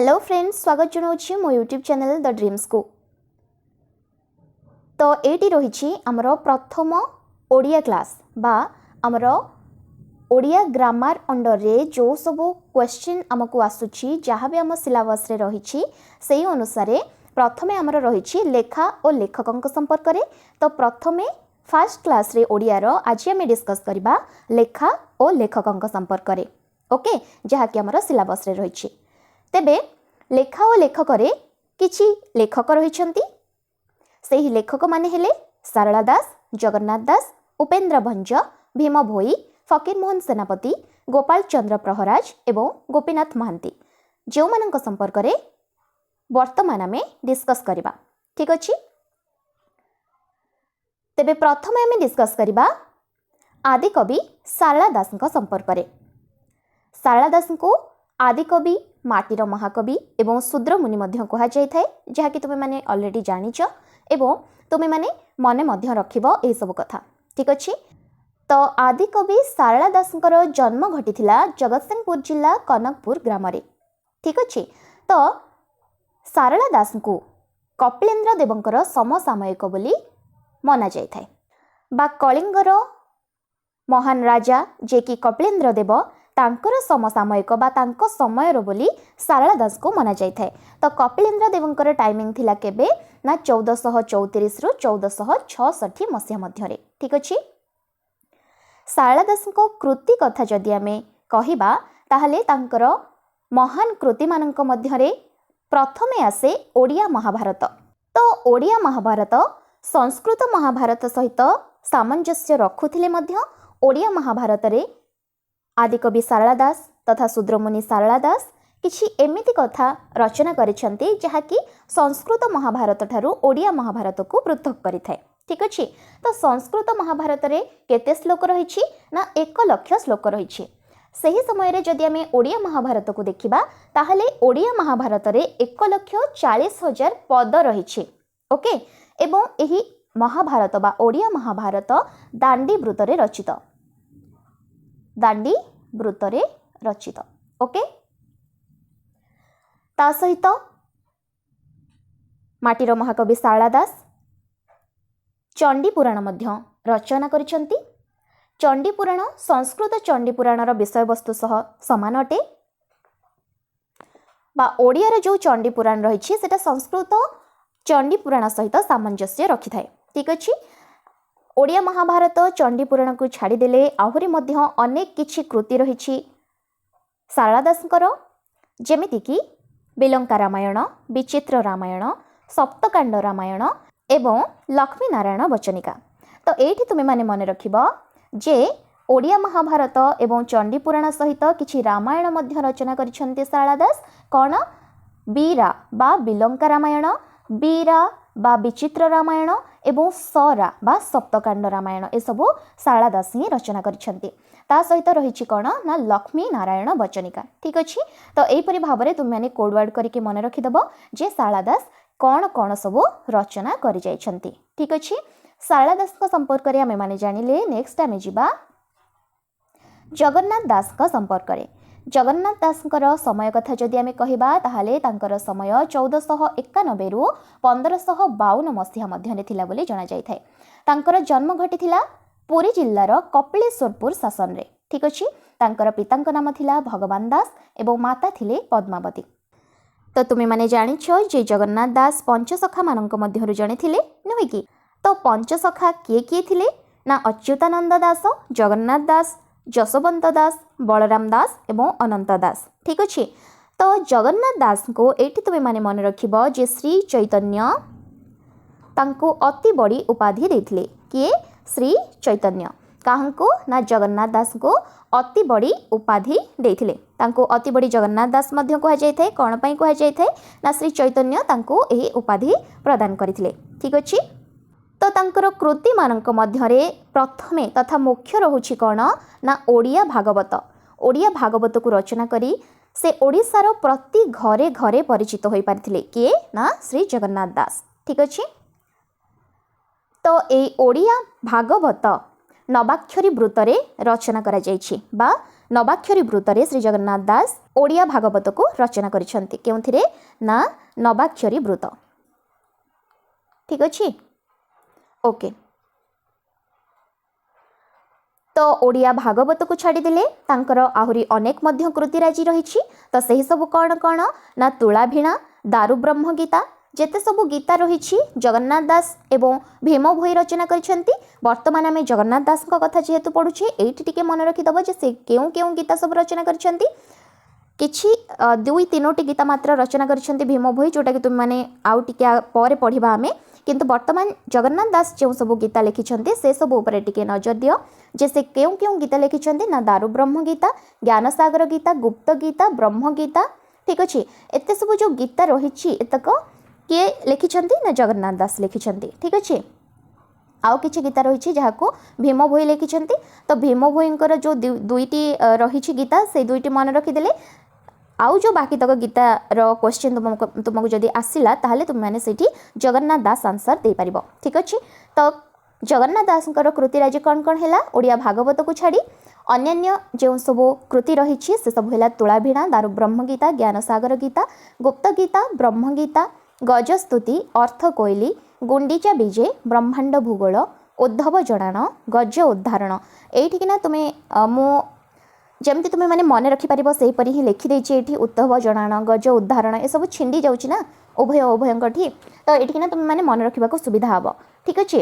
Hello friends, ସ୍ୱାଗତ ଜଣାଉଛି ମୋ ୟୁଟ୍ୟୁବ୍ ଚ୍ୟାନେଲ୍ ଦ ଡ୍ରିମ୍ସକୁ। ତ ଏଇଠି ରହିଛି ଆମର ପ୍ରଥମ ଓଡ଼ିଆ କ୍ଲାସ୍ ବା ଆମର ଓଡ଼ିଆ ଗ୍ରାମାର ଅଣ୍ଡରରେ ଯେଉଁ ସବୁ କ୍ୱେଶ୍ଚିନ୍ ଆମକୁ ଆସୁଛି, ଯାହା ବି ଆମ ସିଲାବସ୍ରେ ରହିଛି, ସେଇ ଅନୁସାରେ ପ୍ରଥମେ ଆମର ରହିଛି ଲେଖା ଓ ଲେଖକଙ୍କ ସମ୍ପର୍କରେ। ତ ପ୍ରଥମେ ଫାର୍ଷ୍ଟ କ୍ଲାସ୍ରେ ଓଡ଼ିଆର ଆଜି ଆମେ ଡିସ୍କସ୍ କରିବା ଲେଖା ଓ ଲେଖକଙ୍କ ସମ୍ପର୍କରେ, ଓକେ, ଯାହାକି ଆମର ସିଲାବସ୍ରେ ରହିଛି। ତେବେ ଲେଖା ଓ ଲେଖକରେ କିଛି ଲେଖକ ରହିଛନ୍ତି। ସେହି ଲେଖକମାନେ ହେଲେ ସାରଳା ଦାସ, ଜଗନ୍ନାଥ ଦାସ, ଉପେନ୍ଦ୍ର ଭଞ୍ଜ, ଭୀମ ଭୋଇ, ଫକୀରମୋହନ ସେନାପତି, ଗୋପାଳ ଚନ୍ଦ୍ର ପ୍ରହରାଜ ଏବଂ ଗୋପୀନାଥ ମହାନ୍ତି, ଯେଉଁମାନଙ୍କ ସମ୍ପର୍କରେ ବର୍ତ୍ତମାନ ଆମେ ଡିସ୍କସ୍ କରିବା। ଠିକ୍ ଅଛି। ତେବେ ପ୍ରଥମେ ଆମେ ଡିସ୍କସ୍ କରିବା ଆଦିକବି ସାରଳା ଦାସଙ୍କ ସମ୍ପର୍କରେ। ସାରଳା ଦାସଙ୍କୁ ଆଦିକବି, ମାଟିର ମହାକବି ଏବଂ ଶୂଦ୍ରମୁନି ମଧ୍ୟ କୁହାଯାଇଥାଏ, ଯାହାକି ତୁମେମାନେ ଅଲରେଡ଼ି ଜାଣିଛ ଏବଂ ତୁମେମାନେ ମନେ ମଧ୍ୟ ରଖିବ ଏହିସବୁ କଥା। ଠିକ୍ ଅଛି। ତ ଆଦିକବି ସାରଳା ଦାସଙ୍କର ଜନ୍ମ ଘଟିଥିଲା ଜଗତସିଂହପୁର ଜିଲ୍ଲା କନକପୁର ଗ୍ରାମରେ। ଠିକ୍ ଅଛି। ତ ସାରଳା ଦାସଙ୍କୁ କପିଳେନ୍ଦ୍ର ଦେବଙ୍କର ସମସାମୟିକ ବୋଲି ମନାଯାଇଥାଏ ବା କଳିଙ୍ଗର ମହାନ ରାଜା ଯିଏକି କପିଳେନ୍ଦ୍ର ଦେବ, ତାଙ୍କର ସମସାମୟିକ ବା ତାଙ୍କ ସମୟର ବୋଲି ସାରଳା ଦାସଙ୍କୁ ମନାଯାଇଥାଏ। ତ କପିଳେନ୍ଦ୍ର ଦେବଙ୍କର ଟାଇମିଂ ଥିଲା କେବେ ନା 1434ରୁ 1466 ମସିହା ମଧ୍ୟରେ। ଠିକ୍ ଅଛି। ସାରଳା ଦାସଙ୍କ କୃତି କଥା ଯଦି ଆମେ କହିବା, ତାହେଲେ ତାଙ୍କର ମହାନ କୃତିମାନଙ୍କ ମଧ୍ୟରେ ପ୍ରଥମେ ଆସେ ଓଡ଼ିଆ ମହାଭାରତ। ତ ଓଡ଼ିଆ ମହାଭାରତ ସଂସ୍କୃତ ମହାଭାରତ ସହିତ ସାମଞ୍ଜସ୍ୟ ରଖୁଥିଲେ ମଧ୍ୟ ଓଡ଼ିଆ ମହାଭାରତରେ ଆଦିକବି ସାରଳା ଦାସ ତଥା ଶୂଦ୍ରମୁନି ସାରଳା ଦାସ କିଛି ଏମିତି କଥା ରଚନା କରିଛନ୍ତି, ଯାହାକି ସଂସ୍କୃତ ମହାଭାରତ ଠାରୁ ଓଡ଼ିଆ ମହାଭାରତକୁ ପୃଥକ କରିଥାଏ। ଠିକ୍ ଅଛି। ତ ସଂସ୍କୃତ ମହାଭାରତରେ କେତେ ଶ୍ଲୋକ ରହିଛି ନା 1 ଲକ୍ଷ ଶ୍ଲୋକ ରହିଛି। ସେହି ସମୟରେ ଯଦି ଆମେ ଓଡ଼ିଆ ମହାଭାରତକୁ ଦେଖିବା, ତାହେଲେ ଓଡ଼ିଆ ମହାଭାରତରେ 1,40,000 ପଦ ରହିଛି। ଓକେ। ଏବଂ ଏହି ମହାଭାରତ ବା ଓଡ଼ିଆ ମହାଭାରତ ଦାଣ୍ଡି ବୃତ୍ତରେ ରଚିତ, ଦାଣ୍ଡି ବୃତ୍ତରେ ରଚିତ। ଓକେ। ତା ସହିତ ମାଟିର ମହାକବି ସାରଳା ଦାସ ଚଣ୍ଡୀ ପୁରାଣ ମଧ୍ୟ ରଚନା କରିଛନ୍ତି। ଚଣ୍ଡୀ ପୁରାଣ ସଂସ୍କୃତ ଚଣ୍ଡୀ ପୁରାଣର ବିଷୟବସ୍ତୁ ସହ ସମାନ ଅଟେ ବା ଓଡ଼ିଆର ଯେଉଁ ଚଣ୍ଡୀ ପୁରାଣ ରହିଛି, ସେଟା ସଂସ୍କୃତ ଚଣ୍ଡୀ ପୁରାଣ ସହିତ ସାମଞ୍ଜସ୍ୟ ରଖିଥାଏ। ଠିକ୍ ଅଛି। ଓଡ଼ିଆ ମହାଭାରତ, ଚଣ୍ଡୀ ପୁରାଣକୁ ଛାଡ଼ିଦେଲେ ଆହୁରି ମଧ୍ୟ ଅନେକ କିଛି କୃତି ରହିଛି ସାରଳା ଦାସଙ୍କର, ଯେମିତିକି ବିଲଙ୍କା ରାମାୟଣ, ବିଚିତ୍ର ରାମାୟଣ, ସପ୍ତକାଣ୍ଡ ରାମାୟଣ ଏବଂ ଲକ୍ଷ୍ମୀ ନାରାୟଣ ବଚନିକା। ତ ଏଇଠି ତୁମେମାନେ ମନେ ରଖିବ ଯେ ଓଡ଼ିଆ ମହାଭାରତ ଏବଂ ଚଣ୍ଡୀ ପୁରାଣ ସହିତ କିଛି ରାମାୟଣ ମଧ୍ୟ ରଚନା କରିଛନ୍ତି ସାରଳା ଦାସ। କ'ଣ? ବୀରା ବା ବିଲଙ୍କା ରାମାୟଣ, ବୀରା ବା ବିଚିତ୍ର ରାମାୟଣ ଏବଂ ସରା ବା ସପ୍ତକାଣ୍ଡ ରାମାୟଣ, ଏସବୁ ସାରଳା ଦାସ ହିଁ ରଚନା କରିଛନ୍ତି। ତା ସହିତ ରହିଛି କ'ଣ ନା ଲକ୍ଷ୍ମୀ ନାରାୟଣ ବଚନିକା। ଠିକ୍ ଅଛି। ତ ଏହିପରି ଭାବରେ ତୁମେମାନେ କୋଡ୍ ୱାର୍ଡ଼ କରିକି ମନେ ରଖିଦେବ ଯେ ସାରଳା ଦାସ କ'ଣ କ'ଣ ସବୁ ରଚନା କରିଯାଇଛନ୍ତି। ଠିକ୍ ଅଛି। ସାରଳା ଦାସଙ୍କ ସମ୍ପର୍କରେ ଆମେମାନେ ଜାଣିଲେ। ନେକ୍ସଟ ଆମେ ଯିବା ଜଗନ୍ନାଥ ଦାସଙ୍କ ସମ୍ପର୍କରେ। ଜଗନ୍ନାଥ ଦାସଙ୍କର ସମୟ କଥା ଯଦି ଆମେ କହିବା, ତାହେଲେ ତାଙ୍କର ସମୟ 1491ରୁ 1552 ମସିହା ମଧ୍ୟରେ ଥିଲା ବୋଲି ଜଣାଯାଇଥାଏ। ତାଙ୍କର ଜନ୍ମ ଘଟିଥିଲା ପୁରୀ ଜିଲ୍ଲାର କପିଳେଶ୍ୱରପୁର ଶାସନରେ। ଠିକ୍ ଅଛି। ତାଙ୍କର ପିତାଙ୍କ ନାମ ଥିଲା ଭଗବାନ ଦାସ ଏବଂ ମାତା ଥିଲେ ପଦ୍ମାବତୀ। ତ ତୁମେମାନେ ଜାଣିଛ ଯେ ଜଗନ୍ନାଥ ଦାସ ପଞ୍ଚସଖାମାନଙ୍କ ମଧ୍ୟରୁ ଜଣେ ଥିଲେ, ନୁହେଁ କି? ତ ପଞ୍ଚସଖା କିଏ କିଏ ଥିଲେ ନା ଅଚ୍ୟୁତାନନ୍ଦ ଦାସ, ଜଗନ୍ନାଥ ଦାସ, ଯଶୋବନ୍ତ ଦାସ, ବଳରାମ ଦାସ ଏବଂ ଅନନ୍ତ ଦାସ। ଠିକ୍ ଅଛି। ତ ଜଗନ୍ନାଥ ଦାସଙ୍କୁ ଏଇଠି ତୁମେମାନେ ମନେ ରଖିବ ଯେ ଶ୍ରୀ ଚୈତନ୍ୟ ତାଙ୍କୁ ଅତି ବଡ଼ି ଉପାଧି ଦେଇଥିଲେ। କିଏ? ଶ୍ରୀ ଚୈତନ୍ୟ। କାହାଙ୍କୁ ନା ଜଗନ୍ନାଥ ଦାସଙ୍କୁ ଅତି ବଡ଼ି ଉପାଧି ଦେଇଥିଲେ। ତାଙ୍କୁ ଅତି ବଡ଼ି ଜଗନ୍ନାଥ ଦାସ ମଧ୍ୟ କୁହାଯାଇଥାଏ। କ'ଣ ପାଇଁ କୁହାଯାଇଥାଏ ନା ଶ୍ରୀ ଚୈତନ୍ୟ ତାଙ୍କୁ ଏହି ଉପାଧି ପ୍ରଦାନ କରିଥିଲେ। ଠିକ୍ ଅଛି। ତ ତାଙ୍କର କୃତିମାନଙ୍କ ମଧ୍ୟରେ ପ୍ରଥମେ ତଥା ମୁଖ୍ୟ ରହୁଛି କ'ଣ ନା ଓଡ଼ିଆ ଭାଗବତ। ଓଡ଼ିଆ ଭାଗବତକୁ ରଚନା କରି ସେ ଓଡ଼ିଶାର ପ୍ରତି ଘରେ ଘରେ ପରିଚିତ ହୋଇପାରିଥିଲେ। କିଏ ନା ଶ୍ରୀ ଜଗନ୍ନାଥ ଦାସ। ଠିକ୍ ଅଛି। ତ ଏଇ ଓଡ଼ିଆ ଭାଗବତ ନବାକ୍ଷରୀ ବୃତ୍ତରେ ରଚନା କରାଯାଇଛି ବା ନବାକ୍ଷରୀ ବୃତ୍ତରେ ଶ୍ରୀ ଜଗନ୍ନାଥ ଦାସ ଓଡ଼ିଆ ଭାଗବତକୁ ରଚନା କରିଛନ୍ତି। କେଉଁଥିରେ ନା ନବାକ୍ଷରୀ ବୃତ୍ତ। ଠିକ୍ ଅଛି, ଓକେ। ତ ଓଡ଼ିଆ ଭାଗବତକୁ ଛାଡ଼ିଦେଲେ ତାଙ୍କର ଆହୁରି ଅନେକ ମଧ୍ୟ କୃତିରାଜି ରହିଛି। ତ ସେହି ସବୁ କ'ଣ କ'ଣ ନା ତୁଳାଭିଣା, ଦାରୁବ୍ରହ୍ମ ଗୀତା, ଯେତେ ସବୁ ଗୀତା ରହିଛି ଜଗନ୍ନାଥ ଦାସ ଏବଂ ଭୀମ ଭୋଇ ରଚନା କରିଛନ୍ତି। ବର୍ତ୍ତମାନ ଆମେ ଜଗନ୍ନାଥ ଦାସଙ୍କ କଥା ଯେହେତୁ ପଢ଼ୁଛେ, ଏଇଠି ଟିକେ ମନେ ରଖିଦେବ ଯେ ସେ କେଉଁ କେଉଁ ଗୀତା ସବୁ ରଚନା କରିଛନ୍ତି। କିଛି 2 3ଟି ଗୀତା ମାତ୍ର ରଚନା କରିଛନ୍ତି ଭୀମ ଭୋଇ, ଯେଉଁଟାକି ତୁମେମାନେ ଆଉ ଟିକେ ପରେ ପଢ଼ିବା ଆମେ। କିନ୍ତୁ ବର୍ତ୍ତମାନ ଜଗନ୍ନାଥ ଦାସ ଯେଉଁ ସବୁ ଗୀତା ଲେଖିଛନ୍ତି ସେସବୁ ଉପରେ ଟିକେ ନଜର ଦିଅ ଯେ ସେ କେଉଁ କେଉଁ ଗୀତା ଲେଖିଛନ୍ତି ନା ଦାରୁବ୍ରହ୍ମ ଗୀତା, ଜ୍ଞାନସାଗର ଗୀତା, ଗୁପ୍ତ ଗୀତା, ବ୍ରହ୍ମ ଗୀତା। ଠିକ୍ ଅଛି, ଏତେ ସବୁ ଯେଉଁ ଗୀତା ରହିଛି ଏତକ କିଏ ଲେଖିଛନ୍ତି ନା ଜଗନ୍ନାଥ ଦାସ ଲେଖିଛନ୍ତି। ଠିକ୍ ଅଛି, ଆଉ କିଛି ଗୀତା ରହିଛି ଯାହାକୁ ଭୀମ ଭୋଇ ଲେଖିଛନ୍ତି। ତ ଭୀମ ଭୋଇଙ୍କର ଯେଉଁ 2ଟି ରହିଛି ଗୀତା, ସେଇ 2ଟି ମନେ ରଖିଦେଲେ ଆଉ ଯେଉଁ ବାକି ତକ ଗୀତାର କ୍ୱେଶ୍ଚିନ୍ ତୁମକୁ ଯଦି ଆସିଲା ତାହେଲେ ତୁମେମାନେ ସେଇଠି ଜଗନ୍ନାଥ ଦାସ ଆନ୍ସର୍ ଦେଇପାରିବ। ଠିକ୍ ଅଛି, ତ ଜଗନ୍ନାଥ ଦାସଙ୍କର କୃତିରାଜି କ'ଣ କ'ଣ ହେଲା? ଓଡ଼ିଆ ଭାଗବତକୁ ଛାଡ଼ି ଅନ୍ୟାନ୍ୟ ଯେଉଁ ସବୁ କୃତି ରହିଛି ସେସବୁ ହେଲା ତୁଳାଭିଣା, ଦାରୁବ୍ରହ୍ମ ଗୀତା, ଜ୍ଞାନସାଗର ଗୀତା, ଗୁପ୍ତ ଗୀତା, ବ୍ରହ୍ମଗୀତା, ଗଜସ୍ତୁତି, ଅର୍ଥକୋଇଲି, ଗୁଣ୍ଡିଚା ବିଜେ, ବ୍ରହ୍ମାଣ୍ଡ ଭୂଗୋଳ, ଉଦ୍ଧବ ଜଣାଣ, ଗଜ ଉଦ୍ଧାରଣ। ଏଇଠିକିନା ତୁମେ ମୁଁ ଯେମିତି ତୁମେ ମାନେ ମନେ ରଖିପାରିବ ସେହିପରି ହିଁ ଲେଖିଦେଇଛି ଏଇଠି। ଉଦ୍ଧବ ଜଣାଣ, ଗଜ ଉଦ୍ଧାରଣ ଏସବୁ ଛିଣ୍ଡି ଯାଉଛି ନା ଉଭୟ ଉଭୟଙ୍କଠି, ତ ଏଇଠିକିନା ତୁମେ ମାନେ ମନେ ରଖିବାକୁ ସୁବିଧା ହେବ। ଠିକ୍ ଅଛି,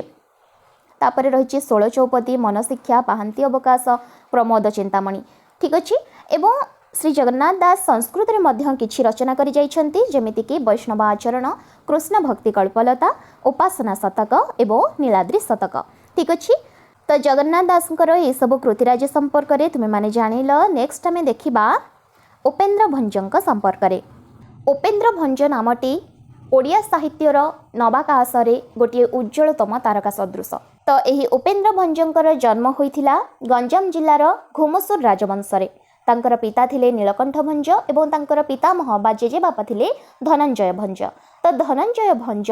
ତାପରେ ରହିଛି ଷୋଳ ଚୌପଦୀ, ମନଶିକ୍ଷା, ପାହାନ୍ତି ଅବକାଶ, ପ୍ରମୋଦ ଚିନ୍ତାମଣି। ଠିକ୍ ଅଛି, ଏବଂ ଶ୍ରୀ ଜଗନ୍ନାଥ ଦାସ ସଂସ୍କୃତରେ ମଧ୍ୟ କିଛି ରଚନା କରିଯାଇଛନ୍ତି, ଯେମିତିକି ବୈଷ୍ଣବ ଆଚରଣ, କୃଷ୍ଣ ଭକ୍ତି କଳ୍ପଲତା, ଉପାସନା ଶତକ ଏବଂ ନୀଳାଦ୍ରି ଶତକ। ଠିକ୍ ଅଛି, ତ ଜଗନ୍ନାଥ ଦାସଙ୍କର ଏସବୁ କୃତିରାଜି ସମ୍ପର୍କରେ ତୁମେମାନେ ଜାଣିଲ। ନେକ୍ସଟ ଆମେ ଦେଖିବା ଉପେନ୍ଦ୍ର ଭଞ୍ଜଙ୍କ ସମ୍ପର୍କରେ। ଉପେନ୍ଦ୍ର ଭଞ୍ଜ ନାମଟି ଓଡ଼ିଆ ସାହିତ୍ୟର ନବାକାଶରେ ଗୋଟିଏ ଉଜ୍ଜ୍ୱଳତମ ତାରକା ସଦୃଶ। ତ ଏହି ଉପେନ୍ଦ୍ର ଭଞ୍ଜଙ୍କର ଜନ୍ମ ହୋଇଥିଲା ଗଞ୍ଜାମ ଜିଲ୍ଲାର ଘୁମୁସୁର ରାଜବଂଶରେ। ତାଙ୍କର ପିତା ଥିଲେ ନୀଳକଣ୍ଠ ଭଞ୍ଜ ଏବଂ ତାଙ୍କର ପିତାମହ ବା ଜେଜେବାପା ଥିଲେ ଧନଞ୍ଜୟ ଭଞ୍ଜ। ତ ଧନଞ୍ଜୟ ଭଞ୍ଜ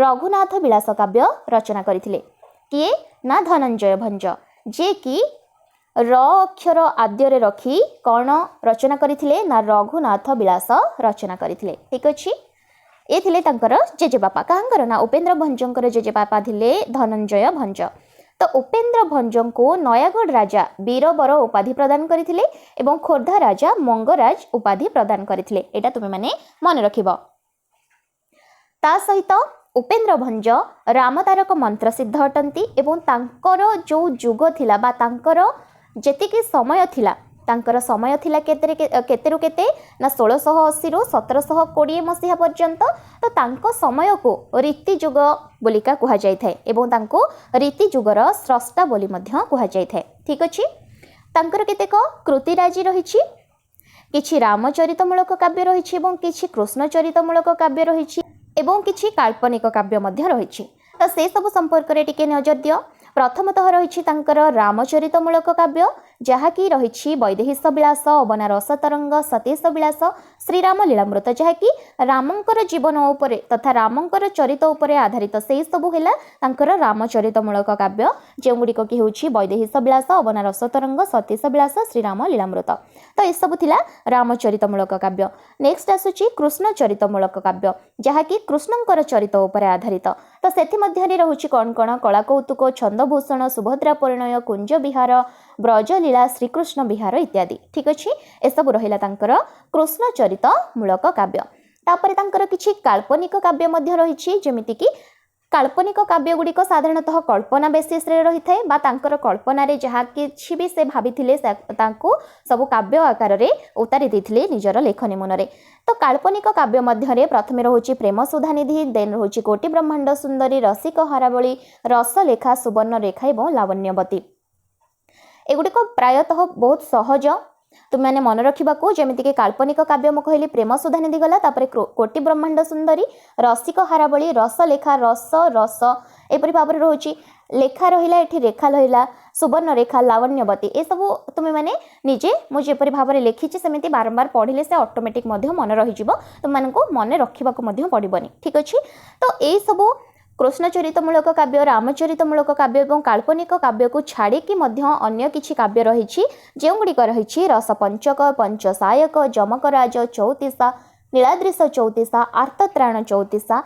ରଘୁନାଥ ବିଳାସ କାବ୍ୟ ରଚନା କରିଥିଲେ। କିଏ ନା ଧନଞ୍ଜୟ ଭଞ୍ଜ, ଯିଏକି ର ଅକ୍ଷର ଆଦ୍ୟରେ ରଖି କ'ଣ ରଚନା କରିଥିଲେ ନା ରଘୁନାଥ ବିଳାସ ରଚନା କରିଥିଲେ। ଠିକ୍ ଅଛି, ଏ ଥିଲେ ତାଙ୍କର ଜେଜେବାପା। କାହାଙ୍କର ନା ଉପେନ୍ଦ୍ର ଭଞ୍ଜଙ୍କର ଜେଜେବାପା ଥିଲେ ଧନଞ୍ଜୟ ଭଞ୍ଜ। ତ ଉପେନ୍ଦ୍ର ଭଞ୍ଜଙ୍କୁ ନୟାଗଡ଼ ରାଜା ବୀରବର ଉପାଧି ପ୍ରଦାନ କରିଥିଲେ ଏବଂ ଖୋର୍ଦ୍ଧା ରାଜା ମଙ୍ଗରାଜ ଉପାଧି ପ୍ରଦାନ କରିଥିଲେ। ଏଇଟା ତୁମେମାନେ ମନେ ରଖିବ। ତା ସହିତ ଉପେନ୍ଦ୍ର ଭଞ୍ଜ ରାମତାରକ ମନ୍ତ୍ରସିଦ୍ଧ ଅଟନ୍ତି ଏବଂ ତାଙ୍କର ଯେଉଁ ଯୁଗ ଥିଲା ବା ତାଙ୍କର ଯେତିକି ସମୟ ଥିଲା, ତାଙ୍କର ସମୟ ଥିଲା କେତେରୁ କେତେ ନା 1680ରୁ 1720 ମସିହା ପର୍ଯ୍ୟନ୍ତ। ତ ତାଙ୍କ ସମୟକୁ ରୀତିଯୁଗ ବୋଲିକା କୁହାଯାଇଥାଏ ଏବଂ ତାଙ୍କୁ ରୀତିଯୁଗର ସ୍ରଷ୍ଟା ବୋଲି ମଧ୍ୟ କୁହାଯାଇଥାଏ। ଠିକ୍ ଅଛି, ତାଙ୍କର କେତେକ କୃତିରାଜି ରହିଛି, କିଛି ରାମଚରିତମୂଳକ କାବ୍ୟ ରହିଛି ଏବଂ କିଛି କୃଷ୍ଣଚରିତମୂଳକ କାବ୍ୟ ରହିଛି ଏବଂ କିଛି କାଳ୍ପନିକ କାବ୍ୟ ମଧ୍ୟ ରହିଛି। ତ ସେସବୁ ସମ୍ପର୍କରେ ଟିକେ ନଜର ଦିଅ। ପ୍ରଥମତଃ ରହିଛି ତାଙ୍କର ରାମଚରିତମୂଳକ କାବ୍ୟ, ଯାହାକି ରହିଛି ବୈଦେହୀଶ ବିଳାସ, ଅବନା ରସତରଙ୍ଗ, ସତୀଶ ବିଳାସ, ଶ୍ରୀରାମ ଲୀଳାମୃତ, ଯାହାକି ରାମଙ୍କର ଜୀବନ ଉପରେ ତଥା ରାମଙ୍କର ଚରିତ ଉପରେ ଆଧାରିତ। ସେହିସବୁ ହେଲା ତାଙ୍କର ରାମଚରିତମୂଳକ କାବ୍ୟ, ଯେଉଁଗୁଡ଼ିକ କି ହେଉଛି ବୈଦେହୀଶ ବିଳାସ, ଅବନା ରସତରଙ୍ଗ, ସତୀଶ ବିଳାସ, ଶ୍ରୀରାମ ଲୀଳାମୃତ। ତ ଏସବୁ ଥିଲା ରାମଚରିତମୂଳକ କାବ୍ୟ। ନେକ୍ସଟ ଆସୁଛି କୃଷ୍ଣ ଚରିତମୂଳକ କାବ୍ୟ, ଯାହାକି କୃଷ୍ଣଙ୍କର ଚରିତ ଉପରେ ଆଧାରିତ। ତ ସେଥିମଧ୍ୟରେ ରହୁଛି କ'ଣ କ'ଣ? କଳା କୌତୁକ, ଛନ୍ଦଭୂଷଣ, ସୁଭଦ୍ରା ପରିଣୟ, କୁଞ୍ଜ ବିହାର, ବ୍ରଜଲୀଳା, ଶ୍ରୀକୃଷ୍ଣ ବିହାର ଇତ୍ୟାଦି। ଠିକ୍ ଅଛି, ଏସବୁ ରହିଲା ତାଙ୍କର କୃଷ୍ଣ ଚରିତମୂଳକ କାବ୍ୟ। ତାପରେ ତାଙ୍କର କିଛି କାଳ୍ପନିକ କାବ୍ୟ ମଧ୍ୟ ରହିଛି, ଯେମିତିକି କାଳ୍ପନିକ କାବ୍ୟ ଗୁଡ଼ିକ ସାଧାରଣତଃ କଳ୍ପନା ବେସିସ୍ରେ ରହିଥାଏ ବା ତାଙ୍କର କଳ୍ପନାରେ ଯାହା କିଛି ବି ସେ ଭାବିଥିଲେ ତାଙ୍କୁ ସବୁ କାବ୍ୟ ଆକାରରେ ଉତାରି ଦେଇଥିଲେ ନିଜର ଲେଖନୀ ମୁନରେ। ତ କାଳ୍ପନିକ କାବ୍ୟ ମଧ୍ୟରେ ପ୍ରଥମେ ରହୁଛି ପ୍ରେମ ସୁଧାନିଧି, ଦେନ୍ ରହୁଛି କୋଟି ବ୍ରହ୍ମାଣ୍ଡ ସୁନ୍ଦରୀ, ରସିକ ହାରାବଳୀ, ରସଲେଖା, ସୁବର୍ଣ୍ଣରେଖା ଏବଂ ଲାବଣ୍ୟବତୀ। ଏଗୁଡ଼ିକ ପ୍ରାୟତଃ ବହୁତ ସହଜ ତୁମେମାନେ ମନେ ରଖିବାକୁ। ଯେମିତିକି କାଳ୍ପନିକ କାବ୍ୟ ମୁଁ କହିଲି ପ୍ରେମ ସୁଧାନିଧି ଗଲା, ତାପରେ କୋଟି ବ୍ରହ୍ମାଣ୍ଡ ସୁନ୍ଦରୀ, ରସିକ ହାରାବଳୀ, ରସଲେଖା, ରସ ରସ ଏପରି ଭାବରେ ରହୁଛି। ଲେଖା ରହିଲା, ଏଠି ରେଖା ରହିଲା, ସୁବର୍ଣ୍ଣରେଖା, ଲାବଣ୍ୟବତୀ, ଏସବୁ ତୁମେମାନେ ନିଜେ ମୁଁ ଯେପରି ଭାବରେ ଲେଖିଛି ସେମିତି ବାରମ୍ବାର ପଢ଼ିଲେ ସେ ଅଟୋମେଟିକ୍ ମଧ୍ୟ ମନେ ରହିଯିବ, ତୁମମାନଙ୍କୁ ମନେ ରଖିବାକୁ ମଧ୍ୟ ପଡ଼ିବନି। ଠିକ୍ ଅଛି, ତ ଏଇସବୁ କୃଷ୍ଣଚରିତମୂଳକ କାବ୍ୟ, ରାମଚରିତମୂଳକ କାବ୍ୟ ଏବଂ କାଳ୍ପନିକ କାବ୍ୟକୁ ଛାଡ଼ିକି ମଧ୍ୟ ଅନ୍ୟ କିଛି କାବ୍ୟ ରହିଛି, ଯେଉଁଗୁଡ଼ିକ ରହିଛି ରସପଞ୍ଚକ, ପଞ୍ଚସାୟକ, ଯମକରାଜ ଚଉତିଶା, ନୀଳାଦ୍ରିଶ ଚଉତିଶା, ଆର୍ତ୍ତତ୍ରାଣ ଚଉତିଶା,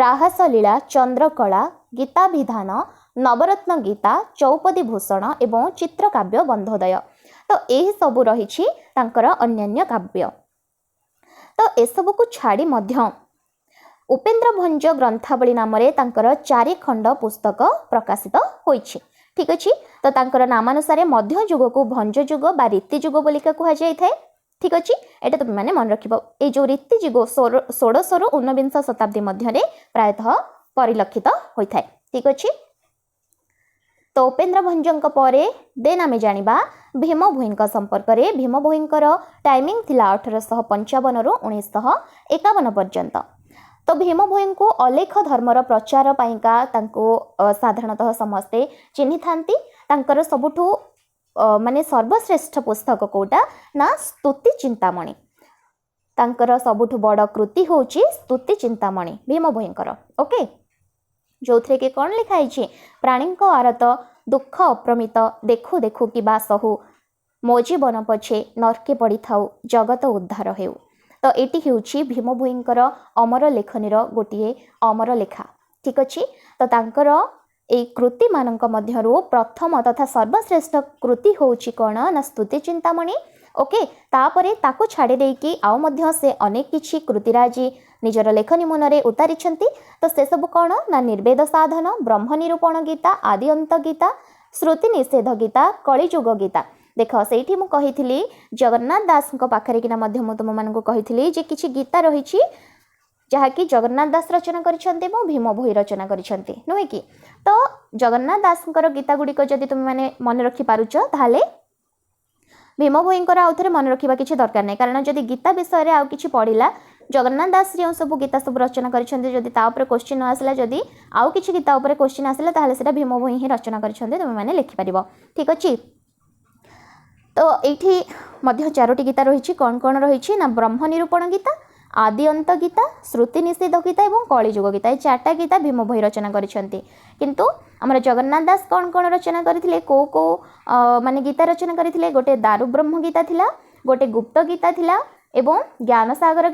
ରାହାସଲୀଳା, ଚନ୍ଦ୍ରକଳା, ଗୀତାଭିଧାନ, ନବରତ୍ନ ଗୀତା, ଚୌପଦୀ ଭୂଷଣ ଏବଂ ଚିତ୍ରକାବ୍ୟ ବନ୍ଧୋଦୟ। ତ ଏହିସବୁ ରହିଛି ତାଙ୍କର ଅନ୍ୟାନ୍ୟ କାବ୍ୟ। ତ ଏସବୁକୁ ଛାଡ଼ି ମଧ୍ୟ ଉପେନ୍ଦ୍ର ଭଞ୍ଜ ଗ୍ରନ୍ଥାବଳୀ ନାମରେ ତାଙ୍କର 4 ଖଣ୍ଡ ପୁସ୍ତକ ପ୍ରକାଶିତ ହୋଇଛି। ଠିକ୍ ଅଛି? ତ ତାଙ୍କର ନାମାନୁସାରେ ମଧ୍ୟଯୁଗକୁ ଭଞ୍ଜ ଯୁଗ ବା ରୀତି ଯୁଗ ବୋଲିକା କୁହାଯାଇଥାଏ। ଠିକ୍ ଅଛି? ଏଇଟା ତୁମେମାନେ ମନେ ରଖିବ। ଏଇ ଯେଉଁ ରୀତି ଯୁଗ 16ଶରୁ 19ବିଂଶ ଶତାବ୍ଦୀ ମଧ୍ୟରେ ପ୍ରାୟତଃ ପରିଲକ୍ଷିତ ହୋଇଥାଏ। ଠିକ୍ ଅଛି? ତ ଉପେନ୍ଦ୍ର ଭଞ୍ଜଙ୍କ ପରେ ଦେନ୍ ଆମେ ଜାଣିବା ଭୀମ ଭୋଇଙ୍କ ସମ୍ପର୍କରେ। ଭୀମ ଭୋଇଙ୍କର ଟାଇମିଂ ଥିଲା 1855ରୁ 1951 ପର୍ଯ୍ୟନ୍ତ। ତ ଭୀମ ଭୋଇଙ୍କୁ ଅଲେଖ ଧର୍ମର ପ୍ରଚାର ପାଇଁକା ତାଙ୍କୁ ସାଧାରଣତଃ ସମସ୍ତେ ଚିହ୍ନିଥାନ୍ତି। ତାଙ୍କର ସବୁଠୁ ମାନେ ସର୍ବଶ୍ରେଷ୍ଠ ପୁସ୍ତକ କେଉଁଟା ନା ସ୍ତୁତି ଚିନ୍ତାମଣି। ତାଙ୍କର ସବୁଠୁ ବଡ଼ କୃତି ହେଉଛି ସ୍ତୁତି ଚିନ୍ତାମଣି ଭୀମ ଭୋଇଙ୍କର। ଓକେ, ଯେଉଁଥିରେ କି କ'ଣ ଲେଖା ହେଇଛି? ପ୍ରାଣୀଙ୍କ ଆରତ ଦୁଃଖ ଅପ୍ରମିତ, ଦେଖୁ ଦେଖୁ କିବା ସହୁ, ମୋ ଜୀବନ ପଛେ ନର୍କେ ପଡ଼ିଥାଉ, ଜଗତ ଉଦ୍ଧାର ହେଉ। ତ ଏଇଟି ହେଉଛି ଭୀମ ଭୋଇଙ୍କର ଅମର ଲେଖନୀର ଗୋଟିଏ ଅମର ଲେଖା। ଠିକ୍ ଅଛି? ତ ତାଙ୍କର ଏଇ କୃତିମାନଙ୍କ ମଧ୍ୟରୁ ପ୍ରଥମ ତଥା ସର୍ବଶ୍ରେଷ୍ଠ କୃତି ହେଉଛି କ'ଣ ନା ସ୍ତୁତି ଚିନ୍ତାମଣି। ଓକେ, ତାପରେ ତାକୁ ଛାଡ଼ି ଦେଇକି ଆଉ ମଧ୍ୟ ସେ ଅନେକ କିଛି କୃତିରାଜି ନିଜର ଲେଖନୀ ମୁନରେ ଉତାରିଛନ୍ତି। ତ ସେସବୁ କ'ଣ ନା ନିର୍ବେଦ ସାଧନ, ବ୍ରହ୍ମ ନିରୂପଣ ଗୀତା, ଆଦି ଅନ୍ତ ଗୀତା, ଶ୍ରୁତି ନିଷେଧ ଗୀତା, କଳିଯୁଗ ଗୀତା। ଦେଖ, ସେଇଠି ମୁଁ କହିଥିଲି ଜଗନ୍ନାଥ ଦାସଙ୍କ ପାଖରେ କିନା ମଧ୍ୟ ମୁଁ ତୁମମାନଙ୍କୁ କହିଥିଲି ଯେ କିଛି ଗୀତା ରହିଛି ଯାହାକି ଜଗନ୍ନାଥ ଦାସ ରଚନା କରିଛନ୍ତି ଏବଂ ଭୀମ ଭୋଇ ରଚନା କରିଛନ୍ତି, ନୁହେଁ କି? ତ ଜଗନ୍ନାଥ ଦାସଙ୍କର ଗୀତା ଗୁଡ଼ିକ ଯଦି ତୁମେମାନେ ମନେ ରଖିପାରୁଛ, ତାହେଲେ ଭୀମ ଭୋଇଙ୍କର ଆଉ ଥରେ ମନେ ରଖିବା କିଛି ଦରକାର ନାହିଁ। କାରଣ ଯଦି ଗୀତା ବିଷୟରେ ଆଉ କିଛି ପଢ଼ିଲା, ଜଗନ୍ନାଥ ଦାସ ଯେଉଁ ସବୁ ଗୀତା ସବୁ ରଚନା କରିଛନ୍ତି, ଯଦି ତା ଉପରେ କୋଶ୍ଚିନ୍ ନ ଆସିଲା, ଯଦି ଆଉ କିଛି ଗୀତା ଉପରେ କୋଶ୍ଚିନ୍ ଆସିଲା, ତାହେଲେ ସେଇଟା ଭୀମ ଭୋଇ ହିଁ ରଚନା କରିଛନ୍ତି, ତୁମେମାନେ ଲେଖିପାରିବ। ଠିକ୍ ଅଛି? ତ ଏଇଠି ମଧ୍ୟ 4ଟି ଗୀତା ରହିଛି। କ'ଣ କ'ଣ ରହିଛି ନା ବ୍ରହ୍ମ ନିରୂପଣ ଗୀତା, ଆଦି ଅନ୍ତ ଗୀତା, ଶ୍ରୁତି ନିଷେଧ ଗୀତା ଏବଂ କଳିଯୁଗ ଗୀତା। ଏ 4ଟା ଗୀତା ଭୀମ ଭୋଇ ରଚନା କରିଛନ୍ତି। କିନ୍ତୁ ଆମର ଜଗନ୍ନାଥ ଦାସ କ'ଣ କ'ଣ ରଚନା କରିଥିଲେ? କେଉଁ କେଉଁ ମାନେ ଗୀତା ରଚନା କରିଥିଲେ? ଗୋଟେ ଦାରୁ ବ୍ରହ୍ମ ଗୀତା ଥିଲା, ଗୋଟେ ଗୁପ୍ତ ଗୀତା ଥିଲା ଏବଂ ଜ୍ଞାନସାଗର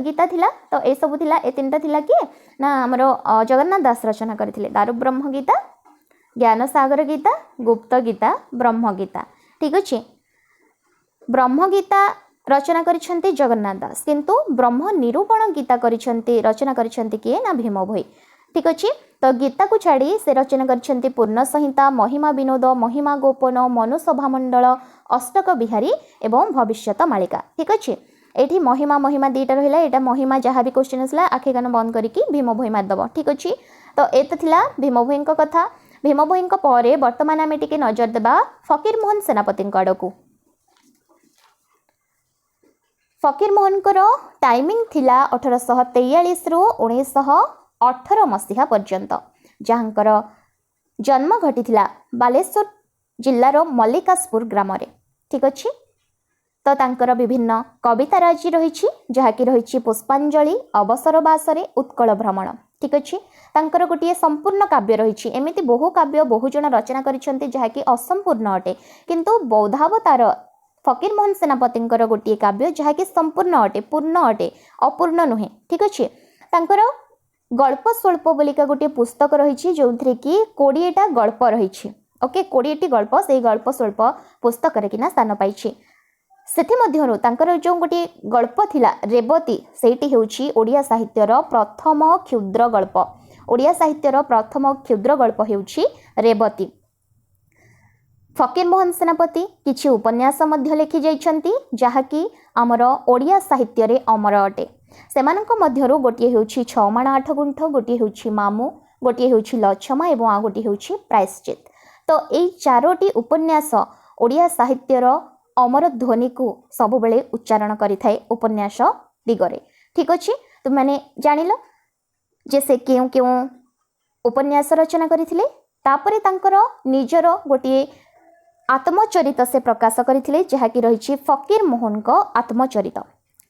ଗୀତା ଥିଲା। ତ ଏସବୁ ଥିଲା, ଏ 3ଟା ଥିଲା କିଏ ନା ଆମର ଜଗନ୍ନାଥ ଦାସ ରଚନା କରିଥିଲେ। ଦାରୁ ବ୍ରହ୍ମ ଗୀତା, ଜ୍ଞାନସାଗର ଗୀତା, ଗୁପ୍ତ ଗୀତା, ବ୍ରହ୍ମ ଗୀତା। ଠିକ୍ ଅଛି? ବ୍ରହ୍ମଗୀତା ରଚନା କରିଛନ୍ତି ଜଗନ୍ନାଥ ଦାସ, କିନ୍ତୁ ବ୍ରହ୍ମ ନିରୂପଣ ଗୀତା କରିଛନ୍ତି, ରଚନା କରିଛନ୍ତି କିଏ ନା ଭୀମ ଭୋଇ। ଠିକ୍ ଅଛି? ତ ଗୀତାକୁ ଛାଡ଼ି ସେ ରଚନା କରିଛନ୍ତି ପୂର୍ଣ୍ଣ ସଂହିତା, ମହିମା ବିନୋଦ, ମହିମା ଗୋପନ, ମନୁ ସଭାମଣ୍ଡଳ, ଅଷ୍ଟକ ବିହାରୀ ଏବଂ ଭବିଷ୍ୟତ ମାଳିକା। ଠିକ୍ ଅଛି? ଏଇଠି ମହିମା ମହିମା 2ଟା ରହିଲା। ଏଇଟା ମହିମା ଯାହା ବି କୋଶ୍ଚିନ୍ ଆସିଲା, ଆଖି କାନ ବନ୍ଦ କରିକି ଭୀମ ଭୋଇ ମାରିଦେବ। ଠିକ୍ ଅଛି? ତ ଏ ତ ଥିଲା ଭୀମ ଭୋଇଙ୍କ କଥା। ଭୀମ ଭୋଇଙ୍କ ପରେ ବର୍ତ୍ତମାନ ଆମେ ଟିକେ ନଜର ଦେବା ଫକୀରମୋହନ ସେନାପତିଙ୍କ ଆଡ଼କୁ। ଫକୀରମୋହନଙ୍କର ଟାଇମିଂ ଥିଲା 1843ରୁ 1918 ମସିହା ପର୍ଯ୍ୟନ୍ତ, ଯାହାଙ୍କର ଜନ୍ମ ଘଟିଥିଲା ବାଲେଶ୍ୱର ଜିଲ୍ଲାର ମଲ୍ଲିକାଶପୁର ଗ୍ରାମରେ। ଠିକ୍ ଅଛି? ତ ତାଙ୍କର ବିଭିନ୍ନ କବିତା ରାଜି ରହିଛି, ଯାହାକି ରହିଛି ପୁଷ୍ପାଞ୍ଜଳି, ଅବସରବାସରେ, ଉତ୍କଳ ଭ୍ରମଣ। ଠିକ୍ ଅଛି? ତାଙ୍କର ଗୋଟିଏ ସମ୍ପୂର୍ଣ୍ଣ କାବ୍ୟ ରହିଛି। ଏମିତି ବହୁ କାବ୍ୟ ବହୁ ଜଣ ରଚନା କରିଛନ୍ତି ଯାହାକି ଅସମ୍ପୂର୍ଣ୍ଣ ଅଟେ, କିନ୍ତୁ ବୌଦ୍ଧାବତାର ଫକୀରମୋହନ ସେନାପତିଙ୍କର ଗୋଟିଏ କାବ୍ୟ ଯାହାକି ସମ୍ପୂର୍ଣ୍ଣ ଅଟେ, ପୂର୍ଣ୍ଣ ଅଟେ, ଅପୂର୍ଣ୍ଣ ନୁହେଁ। ଠିକ୍ ଅଛି? ତାଙ୍କର ଗଳ୍ପ ସ୍ୱଳ୍ପ ବୋଲିକା ଗୋଟିଏ ପୁସ୍ତକ ରହିଛି, ଯେଉଁଥିରେ କି 20ଟା ଗଳ୍ପ ରହିଛି। ଓକେ, 20ଟି ଗଳ୍ପ ସେଇ ଗଳ୍ପ ସ୍ୱଳ୍ପ ପୁସ୍ତକରେ କିନା ସ୍ଥାନ ପାଇଛି। ସେଥିମଧ୍ୟରୁ ତାଙ୍କର ଯେଉଁ ଗୋଟିଏ ଗଳ୍ପ ଥିଲା ରେବତୀ, ସେଇଟି ହେଉଛି ଓଡ଼ିଆ ସାହିତ୍ୟର ପ୍ରଥମ କ୍ଷୁଦ୍ର ଗଳ୍ପ। ଓଡ଼ିଆ ସାହିତ୍ୟର ପ୍ରଥମ କ୍ଷୁଦ୍ର ଗଳ୍ପ ହେଉଛି ରେବତୀ। ଫକୀରମୋହନ ସେନାପତି କିଛି ଉପନ୍ୟାସ ମଧ୍ୟ ଲେଖି ଯାଇଛନ୍ତି, ଯାହାକି ଆମର ଓଡ଼ିଆ ସାହିତ୍ୟରେ ଅମର ଅଟେ। ସେମାନଙ୍କ ମଧ୍ୟରୁ ଗୋଟିଏ ହେଉଛି 6 ମାଣ 8 ଗୁଣ୍ଠ, ଗୋଟିଏ ହେଉଛି ମାମୁଁ, ଗୋଟିଏ ହେଉଛି ଲଛମା ଏବଂ ଆଉ ଗୋଟିଏ ହେଉଛି ପ୍ରାୟଶ୍ଚିତ। ତ ଏଇ 4ଟି ଉପନ୍ୟାସ ଓଡ଼ିଆ ସାହିତ୍ୟର ଅମର ଧ୍ୱନିକୁ ସବୁବେଳେ ଉଚ୍ଚାରଣ କରିଥାଏ ଉପନ୍ୟାସ ଦିଗରେ। ଠିକ୍ ଅଛି? ତୁମେମାନେ ଜାଣିଲ ଯେ ସେ କେଉଁ କେଉଁ ଉପନ୍ୟାସ ରଚନା କରିଥିଲେ। ତାପରେ ତାଙ୍କର ନିଜର ଗୋଟିଏ ଆତ୍ମଚରିତ ସେ ପ୍ରକାଶ କରିଥିଲେ, ଯାହାକି ରହିଛି ଫକୀରମୋହନଙ୍କ ଆତ୍ମଚରିତ।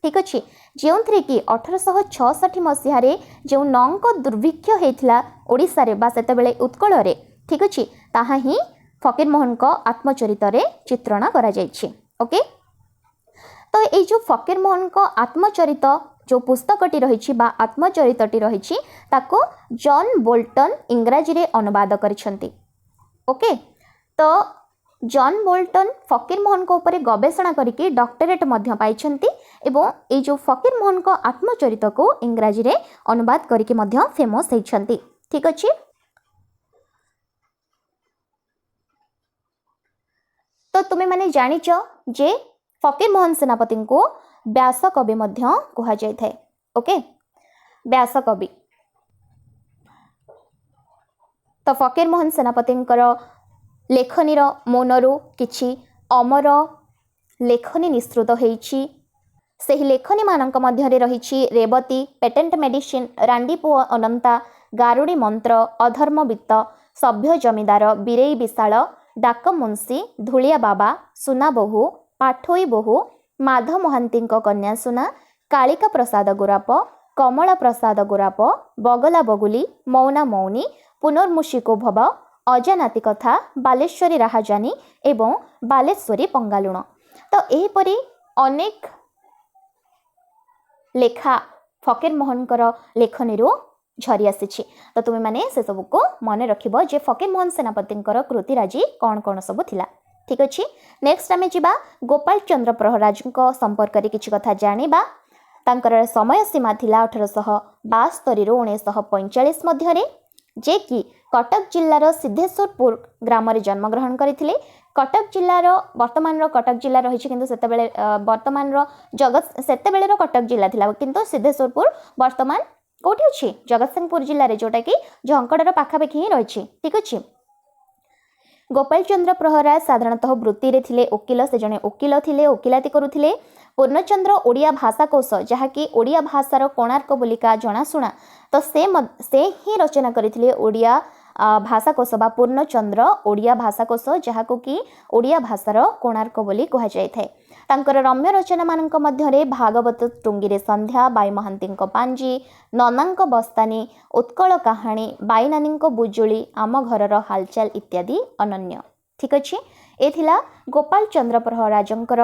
ଠିକ୍ ଅଛି, ଯେଉଁଥିରେ କି 1866 ମସିହାରେ ଯେଉଁ ନଅଙ୍କ ଦୁର୍ଭିକ୍ଷ ହେଇଥିଲା ଓଡ଼ିଶାରେ ବା ସେତେବେଳେ ଉତ୍କଳରେ, ଠିକ୍ ଅଛି, ତାହା ହିଁ ଫକୀରମୋହନଙ୍କ ଆତ୍ମଚରିତରେ ଚିତ୍ରଣ କରାଯାଇଛି। ଓକେ, ତ ଏଇ ଯେଉଁ ଫକୀରମୋହନଙ୍କ ଆତ୍ମଚରିତ ଯେଉଁ ପୁସ୍ତକଟି ରହିଛି ବା ଆତ୍ମଚରିତଟି ରହିଛି, ତାକୁ ଜନ୍ ବୋଲ୍ଟନ୍ ଇଂରାଜୀରେ ଅନୁବାଦ କରିଛନ୍ତି। ଓକେ, ତ ଜନ୍ ବୋଲ୍ଟନ୍ ଫକୀରମୋହନଙ୍କ ଉପରେ ଗବେଷଣା କରିକି ଡକ୍ଟରେଟ୍ ମଧ୍ୟ ପାଇଛନ୍ତି ଏବଂ ଏଇ ଯେଉଁ ଫକୀରମୋହନଙ୍କ ଆତ୍ମଚରିତକୁ ଇଂରାଜୀରେ ଅନୁବାଦ କରିକି ମଧ୍ୟ ଫେମସ୍ ହେଇଛନ୍ତି। ଠିକ୍ ଅଛି, ତ ତୁମେମାନେ ଜାଣିଛ ଯେ ଫକୀରମୋହନ ସେନାପତିଙ୍କୁ ବ୍ୟାସକବି ମଧ୍ୟ କୁହାଯାଇଥାଏ। ଓକେ, ବ୍ୟାସକବି। ତ ଫକୀରମୋହନ ସେନାପତିଙ୍କର ଲେଖନୀର ମୌନରୁ କିଛି ଅମର ଲେଖନୀ ନିଃସୃତ ହେଇଛି। ସେହି ଲେଖନୀମାନଙ୍କ ମଧ୍ୟରେ ରହିଛି ରେବତୀ, ପେଟେଣ୍ଟ ମେଡିସିନ, ରାଣ୍ଡିପୁଅ ଅନନ୍ତା, ଗାରୁଡ଼ି ମନ୍ତ୍ର, ଅଧର୍ମବିତ୍ତ, ସଭ୍ୟ ଜମିଦାର, ବୀରେଇ ବିଶାଳ, ଡାକ ମୁନ୍ସି, ଧୂଳିଆ ବାବା, ସୁନାବୋହୂ, ପାଠୋଇ ବୋହୂ, ମାଧ ମହାନ୍ତିଙ୍କ କନ୍ୟା ସୁନା, କାଳିକା ପ୍ରସାଦ ଗୋରାପ, କମଳା ପ୍ରସାଦ ଗୋରାପ, ବଗଲା ବଗୁଲି, ମୌନା ମୌନୀ, ପୁନର୍ମୁଷିକୋ ଭବ, ଅଜାନାତି କଥା, ବାଲେଶ୍ୱରୀ ରାହାଜାନୀ ଏବଂ ବାଲେଶ୍ୱରୀ ପଙ୍ଗାଲୁଣ। ତ ଏହିପରି ଅନେକ ଲେଖା ଫକୀରମୋହନଙ୍କର ଲେଖନୀରୁ ଝରି ଆସିଛି। ତ ତୁମେମାନେ ସେସବୁକୁ ମନେ ରଖିବ ଯେ ଫକୀରମୋହନ ସେନାପତିଙ୍କର କୃତିରାଜି କ'ଣ କ'ଣ ସବୁ ଥିଲା। ଠିକ୍ ଅଛି, ନେକ୍ସଟ ଆମେ ଯିବା ଗୋପାଳ ଚନ୍ଦ୍ର ପ୍ରହରାଜଙ୍କ ସମ୍ପର୍କରେ କିଛି କଥା ଜାଣିବା। ତାଙ୍କର ସମୟ ସୀମା ଥିଲା 1872ରୁ 1945 ମଧ୍ୟରେ, ଯେ କି କଟକ ଜିଲ୍ଲାର ସିଦ୍ଧେଶ୍ୱରପୁର ଗ୍ରାମରେ ଜନ୍ମଗ୍ରହଣ କରିଥିଲେ। କଟକ ଜିଲ୍ଲାର, ବର୍ତ୍ତମାନର କଟକ ଜିଲ୍ଲା ରହିଛି, କିନ୍ତୁ ସେତେବେଳେ ବର୍ତ୍ତମାନର ଜଗତ, ସେତେବେଳର କଟକ ଜିଲ୍ଲା ଥିଲା, କିନ୍ତୁ ସିଦ୍ଧେଶ୍ୱରପୁର ବର୍ତ୍ତମାନ କେଉଁଠି ଅଛି? ଜଗତସିଂହପୁର ଜିଲ୍ଲାରେ, ଯେଉଁଟାକି ଝଙ୍କଡ଼ର ପାଖାପାଖି ହିଁ ରହିଛି। ଠିକ୍ ଅଛି, ଗୋପାଳ ଚନ୍ଦ୍ର ପ୍ରହରାଜ ସାଧାରଣତଃ ବୃତ୍ତିରେ ଥିଲେ ଓକିଲ। ସେ ଜଣେ ଓକିଲ ଥିଲେ, ଓକିଲାତି କରୁଥିଲେ। ପୂର୍ଣ୍ଣଚନ୍ଦ୍ର ଓଡ଼ିଆ ଭାଷାକୋଷ, ଯାହାକି ଓଡ଼ିଆ ଭାଷାର କୋଣାର୍କ ବୋଲିକା ଜଣାଶୁଣା, ତ ସେ ହିଁ ରଚନା କରିଥିଲେ ଓଡ଼ିଆ ଭାଷାକୋଷ ବା ପୂର୍ଣ୍ଣଚନ୍ଦ୍ର ଓଡ଼ିଆ ଭାଷାକୋଷ, ଯାହାକୁ କି ଓଡ଼ିଆ ଭାଷାର କୋଣାର୍କ ବୋଲି କୁହାଯାଇଥାଏ। ତାଙ୍କର ରମ୍ୟ ରଚନାମାନଙ୍କ ମଧ୍ୟରେ ଭାଗବତ ଟୁଙ୍ଗିରେ ସନ୍ଧ୍ୟା, ବାଇ ମହାନ୍ତିଙ୍କ ପାଞ୍ଜି, ନନାଙ୍କ ବସ୍ତାନି, ଉତ୍କଳ କାହାଣୀ, ବାଇନାନୀଙ୍କ ବୁଜୁଳି, ଆମ ଘରର ହାଲଚାଲ ଇତ୍ୟାଦି ଅନନ୍ୟ। ଠିକ୍ ଅଛି, ଏ ଥିଲା ଗୋପାଳ ଚନ୍ଦ୍ର ପ୍ରହରାଜଙ୍କର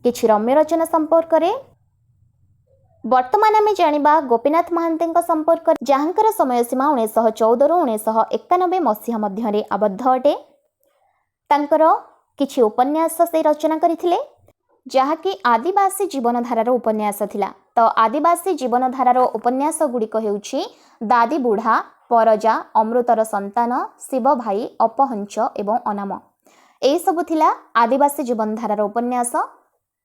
କିଛି ରମ୍ୟ ରଚନା ସମ୍ପର୍କରେ। ବର୍ତ୍ତମାନ ଆମେ ଜାଣିବା ଗୋପୀନାଥ ମହାନ୍ତିଙ୍କ ସମ୍ପର୍କରେ, ଯାହାଙ୍କର ସମୟ ସୀମା 1914ରୁ 1991 ମସିହା ମଧ୍ୟରେ ଆବଦ୍ଧ ଅଟେ। ତାଙ୍କର କିଛି ଉପନ୍ୟାସ ସେ ରଚନା କରିଥିଲେ, ଯାହାକି ଆଦିବାସୀ ଜୀବନଧାରାର ଉପନ୍ୟାସ ଥିଲା। ତ ଆଦିବାସୀ ଜୀବନଧାରାର ଉପନ୍ୟାସ ଗୁଡ଼ିକ ହେଉଛି ଦାଦି ବୁଢ଼ା, ପରଜା, ଅମୃତର ସନ୍ତାନ, ଶିବ ଭାଇ, ଅପହଞ୍ଚ ଏବଂ ଅନାମ। ଏହିସବୁ ଥିଲା ଆଦିବାସୀ ଜୀବନଧାରାର ଉପନ୍ୟାସ।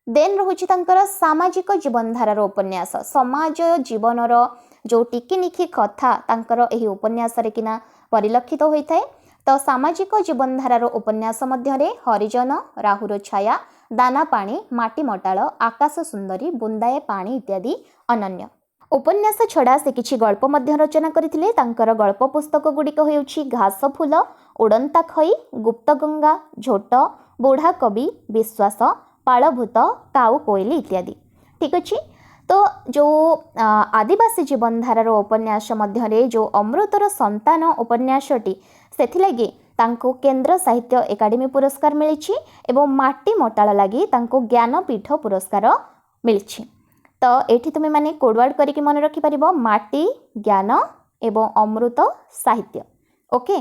ଦେନ୍ ରହୁଛି ତାଙ୍କର ସାମାଜିକ ଜୀବନଧାରାର ଉପନ୍ୟାସ। ସମାଜ ଜୀବନର ଯେଉଁ ଟିକିନିଖି କଥା ତାଙ୍କର ଏହି ଉପନ୍ୟାସରେ କିନା ପରିଲକ୍ଷିତ ହୋଇଥାଏ। ତ ସାମାଜିକ ଜୀବନଧାରାର ଉପନ୍ୟାସ ମଧ୍ୟରେ ହରିଜନ, ରାହୁର ଛାୟା, ଦାନା ପାଣି, ମାଟି ମଟାଳ, ଆକାଶ ସୁନ୍ଦରୀ, ବୁନ୍ଦାଏ ପାଣି ଇତ୍ୟାଦି ଅନନ୍ୟ। ଉପନ୍ୟାସ ଛଡ଼ା ସେ କିଛି ଗଳ୍ପ ମଧ୍ୟ ରଚନା କରିଥିଲେ। ତାଙ୍କର ଗଳ୍ପ ପୁସ୍ତକ ଗୁଡ଼ିକ ହେଉଛି ଘାସ ଫୁଲ, ଉଡ଼ନ୍ତା ଖଇ, ଗୁପ୍ତଗଙ୍ଗା, ଝୋଟ, ବୁଢ଼ା କବି, ବିଶ୍ୱାସ, ପାଳଭୂତ, କାଉ କୋଇଲି ଇତ୍ୟାଦି। ଠିକ୍ ଅଛି, ତ ଯେଉଁ ଆଦିବାସୀ ଜୀବନଧାରାର ଉପନ୍ୟାସ ମଧ୍ୟରେ ଯେଉଁ ଅମୃତର ସନ୍ତାନ ଉପନ୍ୟାସଟି, ସେଥିଲାଗି ତାଙ୍କୁ କେନ୍ଦ୍ର ସାହିତ୍ୟ ଏକାଡେମୀ ପୁରସ୍କାର ମିଳିଛି ଏବଂ ମାଟି ମଟାଳ ଲାଗି ତାଙ୍କୁ ଜ୍ଞାନପୀଠ ପୁରସ୍କାର ମିଳିଛି। ତ ଏଠି ତୁମେମାନେ କୋଡ଼ୱାର୍ଡ଼ କରିକି ମନେ ରଖିପାରିବ ମାଟି, ଜ୍ଞାନ ଏବଂ ଅମୃତ ସାହିତ୍ୟ। ଓକେ,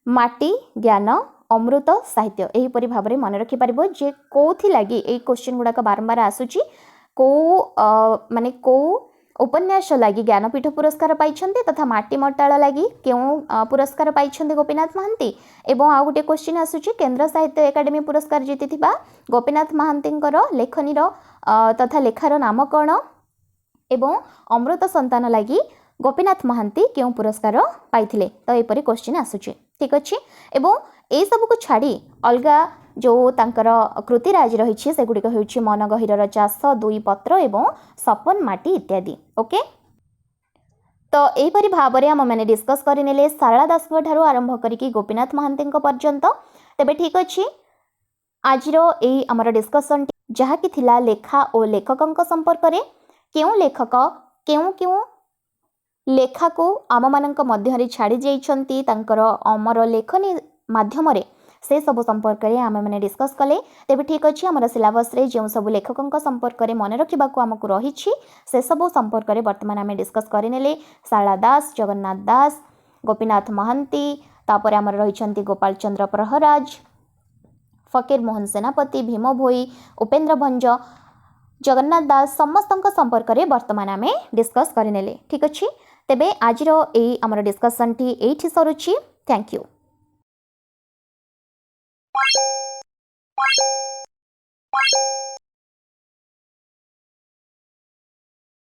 ମାଟି, ଜ୍ଞାନ, ଅମୃତ ସାହିତ୍ୟ, ଏହିପରି ଭାବରେ ମନେ ରଖିପାରିବ ଯେ କେଉଁଥିଲାଗି ଏଇ କୋଶ୍ଚିନ୍ ଗୁଡ଼ାକ ବାରମ୍ବାର ଆସୁଛି, କେଉଁ ମାନେ କେଉଁ ଉପନ୍ୟାସ ଲାଗି ଜ୍ଞାନପୀଠ ପୁରସ୍କାର ପାଇଛନ୍ତି ତଥା ମାଟି ମଟାଳ ଲାଗି କେଉଁ ପୁରସ୍କାର ପାଇଛନ୍ତି ଗୋପୀନାଥ ମହାନ୍ତି। ଏବଂ ଆଉ ଗୋଟିଏ କୋଶ୍ଚିନ୍ ଆସୁଛି, କେନ୍ଦ୍ର ସାହିତ୍ୟ ଏକାଡେମୀ ପୁରସ୍କାର ଜିତିଥିବା ଗୋପୀନାଥ ମହାନ୍ତିଙ୍କର ଲେଖନୀର ତଥା ଲେଖାର ନାମ କ'ଣ, ଏବଂ ଅମୃତ ସନ୍ତାନ ଲାଗି ଗୋପୀନାଥ ମହାନ୍ତି କେଉଁ ପୁରସ୍କାର ପାଇଥିଲେ। ତ ଏପରି କୋଶ୍ଚିନ୍ ଆସୁଛି। ଠିକ୍ ଅଛି, ଏବଂ ଏଇସବୁକୁ ଛାଡ଼ି ଅଲଗା ଯେଉଁ ତାଙ୍କର କୃତିରାଜି ରହିଛି ସେଗୁଡ଼ିକ ହେଉଛି ମନ ଗହୀରର ଚାଷ, ଦୁଇ ପତ୍ର ଏବଂ ସପନ ମାଟି ଇତ୍ୟାଦି। ଓକେ, ତ ଏହିପରି ଭାବରେ ଆମେମାନେ ଡିସ୍କସ୍ କରିନେଲେ ସାରଳା ଦାସଙ୍କ ଠାରୁ ଆରମ୍ଭ କରିକି ଗୋପୀନାଥ ମହାନ୍ତିଙ୍କ ପର୍ଯ୍ୟନ୍ତ। ତେବେ ଠିକ୍ ଅଛି, ଆଜିର ଏଇ ଆମର ଡିସ୍କସନ୍ଟି ଯାହାକି ଥିଲା ଲେଖା ଓ ଲେଖକଙ୍କ ସମ୍ପର୍କରେ, କେଉଁ ଲେଖକ କେଉଁ କେଉଁ ଲେଖାକୁ ଆମମାନଙ୍କ ମଧ୍ୟରେ ଛାଡ଼ି ଯାଇଛନ୍ତି ତାଙ୍କର ଅମର ଲେଖନୀ ମାଧ୍ୟମରେ, ସେସବୁ ସମ୍ପର୍କରେ ଆମେମାନେ ଡିସ୍କସ୍ କଲେ। ତେବେ ଠିକ୍ ଅଛି, ଆମର ସିଲାବସ୍ରେ ଯେଉଁ ସବୁ ଲେଖକଙ୍କ ସମ୍ପର୍କରେ ମନେ ରଖିବାକୁ ଆମକୁ ରହିଛି, ସେସବୁ ସମ୍ପର୍କରେ ବର୍ତ୍ତମାନ ଆମେ ଡିସ୍କସ୍ କରିନେଲେ। ଶାରଳା ଦାସ, ଜଗନ୍ନାଥ ଦାସ, ଗୋପୀନାଥ ମହାନ୍ତି, ତାପରେ ଆମର ରହିଛନ୍ତି ଗୋପାଳ ଚନ୍ଦ୍ର ପ୍ରହରାଜ, ଫକୀର ମୋହନ ସେନାପତି, ଭୀମ ଭୋଇ, ଉପେନ୍ଦ୍ର ଭଞ୍ଜ, ଜଗନ୍ନାଥ ଦାସ, ସମସ୍ତଙ୍କ ସମ୍ପର୍କରେ ବର୍ତ୍ତମାନ ଆମେ ଡିସ୍କସ୍ କରିନେଲେ। ଠିକ୍ ଅଛି, ତେବେ ଆଜିର ଏଇ ଆମର ଡିସ୍କସନ୍ଟି ଏଇଠି ସରୁଛି। Thank you.